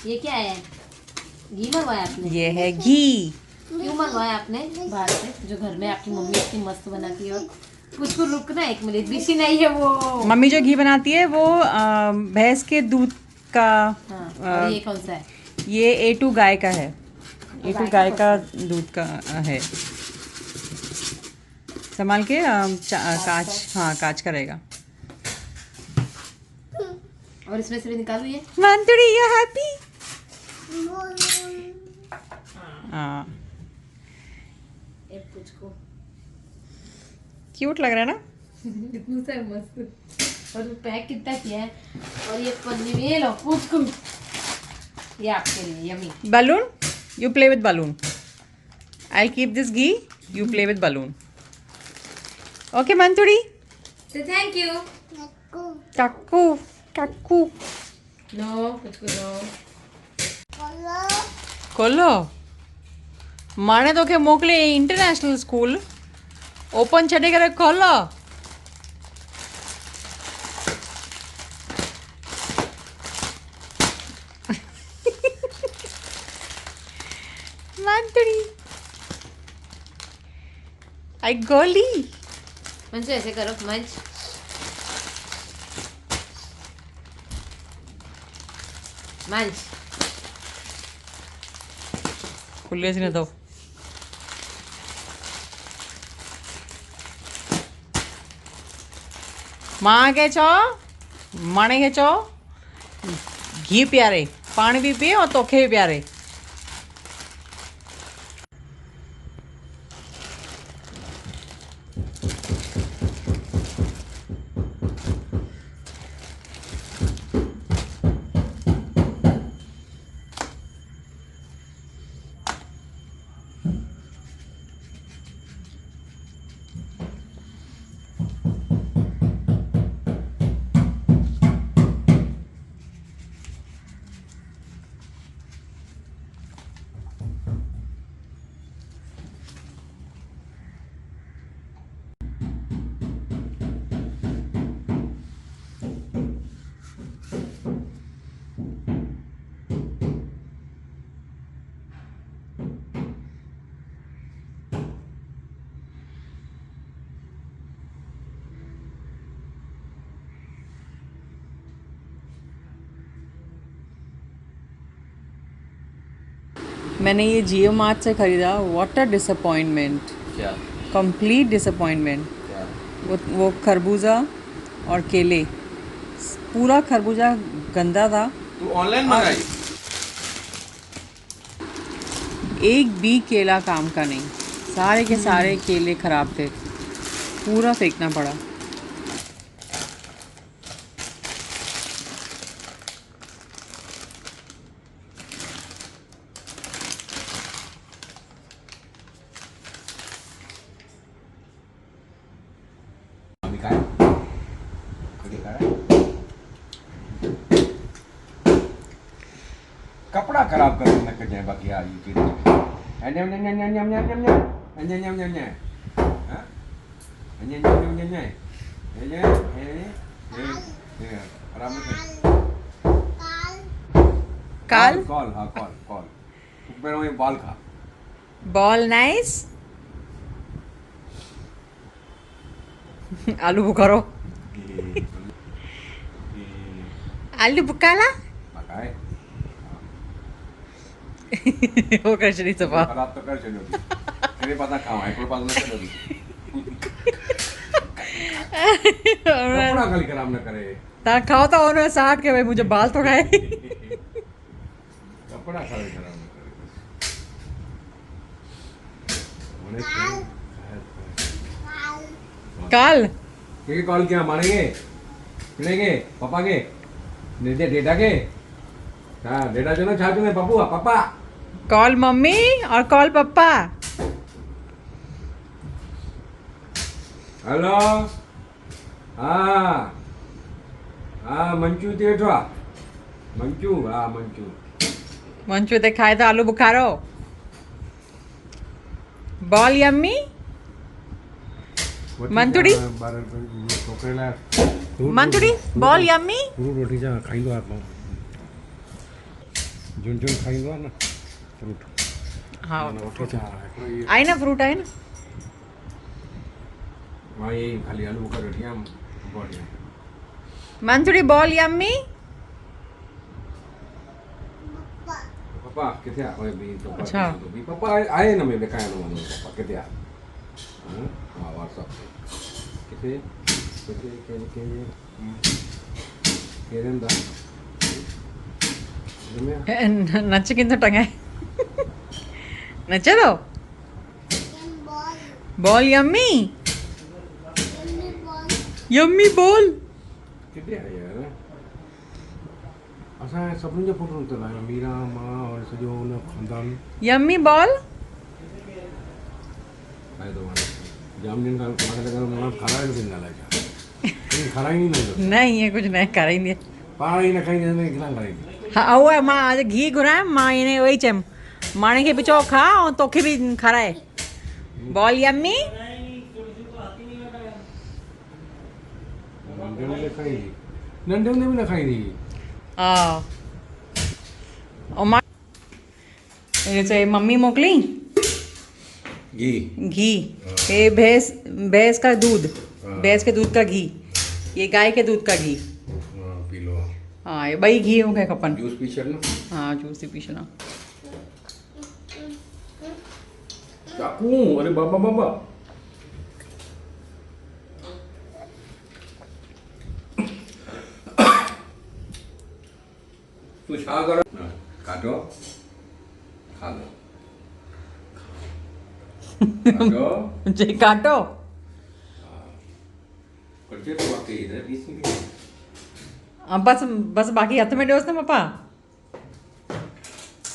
ये क्या है? घी मंगवाया आपने? ये है घी। क्यों मंगवाया आपने बाहर से, जो घर में आपकी मम्मी इतनी मस्त बनाती है? और उसको रुकना एक मिनट, बिशी नहीं है वो। मम्मी जो घी बनाती है वो भैंस के दूध का। हाँ, और ये कौन सा है? ये A2 गाय का है। A2 गाय का दूध का है। संभाल के, कांच, हाँ कांच का रहेगा। और इसमें से भी निकालो ये। मांतुड़ी, you happy? हाँ, क्यूट लग रहा है ना? कितना सा मस्त। और पैक कितना किया है। और ये पन्नी में ये लो पूछ, ये आपके लिए yummy. Balloon, you play with balloon. I keep this ghee, you play with balloon. Okay मंतुड़ी, thank you. काकू काकू। नो कुछ नो। खोलो। माणे तोखे मोकिले इंटरनेशनल स्कूल, ओपन छॾे करे खोलो। मांतुड़ी आई गोली। मंच ऐसे करो, मंच। मंच खुले से न तो माँ खे चओ, माणे खे चओ घी पीआरे, पाणी बि पीए ऐं तोखे बि पीआरे। मैंने ये जियो मार्ट से ख़रीदा। What a disappointment. क्या? Complete disappointment. क्या? वो खरबूजा और केले, पूरा खरबूजा गंदा था। तू ऑनलाइन मंगाई? एक भी केला काम का नहीं, सारे के सारे केले ख़राब थे, पूरा फेंकना पड़ा। कपड़ा खराब कर न कजाए, बाकी आ ये चीज अन्य अन्य अन्य अन्य अन्य अन्य अन्य अन्य अन्य अन्य हां अन्य अन्य अन्य अन्य अन्य अन्य आराम से। काल कॉल, हाँ कॉल कॉल मेरा ये बाल खा बॉल। नाइस। आलू बुखारो, आलू बुखारा वो कर छॾी सफ़ा। ख़राब तो कर छॾियो थी, तेरे पास खाऊं, हिकिड़ो पासो न छॾियो थी। कपड़ा खाली ख़राब न करे। तव्हां खाओ था हुन साठ के भाई मुंहिंजो बाल थो खाए। कपड़ा खाली ख़राब न करे। काल के कॉल किया? मारेंगे मिलेंगे पापा के निर्दय डेटा के। हाँ डेटा जो ना छा चवंदा पप्पू पापा। कॉल मम्मी और कॉल पप्पा। हेलो। हाँ हाँ मंचू ते वेठो आहे। मंचू, हाँ मंचू। मंचू ते खाए तो आलू बुखारो। Ball yummy. मंतुड़ी मंतुड़ी बॉल यम्मी। रोटी जा खाईंदो आहे। झुनझुन खाईंदो आहे न फ्रूट। हा। वठी अचां हिकिड़ो इहो। आहे न, फ्रूट आहे न। मां इहे ई ख़ाली आलू बुखारो वठी आयुमि, वठी आयुमि। मंथुड़ी बॉल यम्मी। पप्पा किथे आहे? ओए बी पप्पा। अच्छा। बी पप्पा आहे हिन में, ॾेखारियां थो पप्पा किथे आहे। हा, व्हाट्सएप ते किथे किथे कंहिंजे कहिड़े हंधि आहे? हिन में आहे? नच किन थो टंगाए? नचे थो। Ball yummy, yummy ball. किथे आहे यार? असां सभिनी जो फोटो निकितल आहे, मीरा, मां और सॼो हुन ख़ानदान। Yummy ball. फ़ाइदो हाणे जाम ॾींहनि खां मूंखे लॻندो मां खाराए नथी ॻाल्हाए छा खाराईंदी न। न, ईअं कुझु न खाराईंदी। पाण ई न खाईंदी आहिनि, किथां खाराईंदी? हा, उहो मां अॼु घी घुरायमि, मां इन उहो ई चयमि, माणे खे बि चओ खा ऐं तोखे बि खाराए। Ball yummy. नंढे हूंदे खाईंदी, नंढे हूंदे बि न खाईंदी। हा, ऐं मां चए मम्मी मोकिली। घी। घी, ये भैंस भैंस का दूध, भैंस के दूध का घी, ये गाय के दूध का घी। हा, पीलो। हा, ये ॿई घी मूंखे खपनि। जूस पी छॾ न। हा, जूस ई पी छॾां। चाकू, अरे बाबा बाबा, तूं छा कर? काटो, खाधो, काटो। जे काटो। कटे तो बाक़ी इधर पीस निकले। हा, बसि बसि, बाक़ी हथ में ॾियोसि न पापा।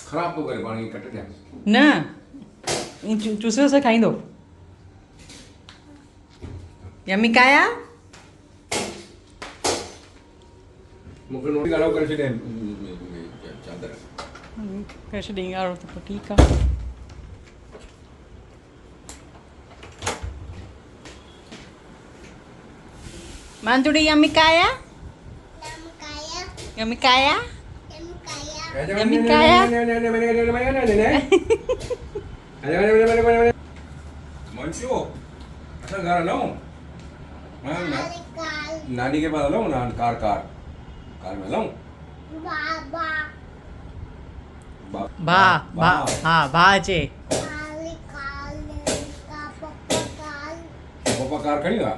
ख़राब थो करे पाण, कट ॾियां। न, ईअं चूसे वूसे खाईंदो। यम्मी काया। मूंखे नोटी ॻाढ़ो करे छॾिया चादर। करे छॾियईं ॻाढ़ो त पोइ ठीकु आहे। मांजुड़ी, यम्मी काया, यम्मी काया, यम्मी काया। मंशू, असां घर हलूं? हाँ, नानी के पास हलूं ना? कार कार कार में हलूं? भा भा, हा, भा अचे। पप्पा कार खणी विया।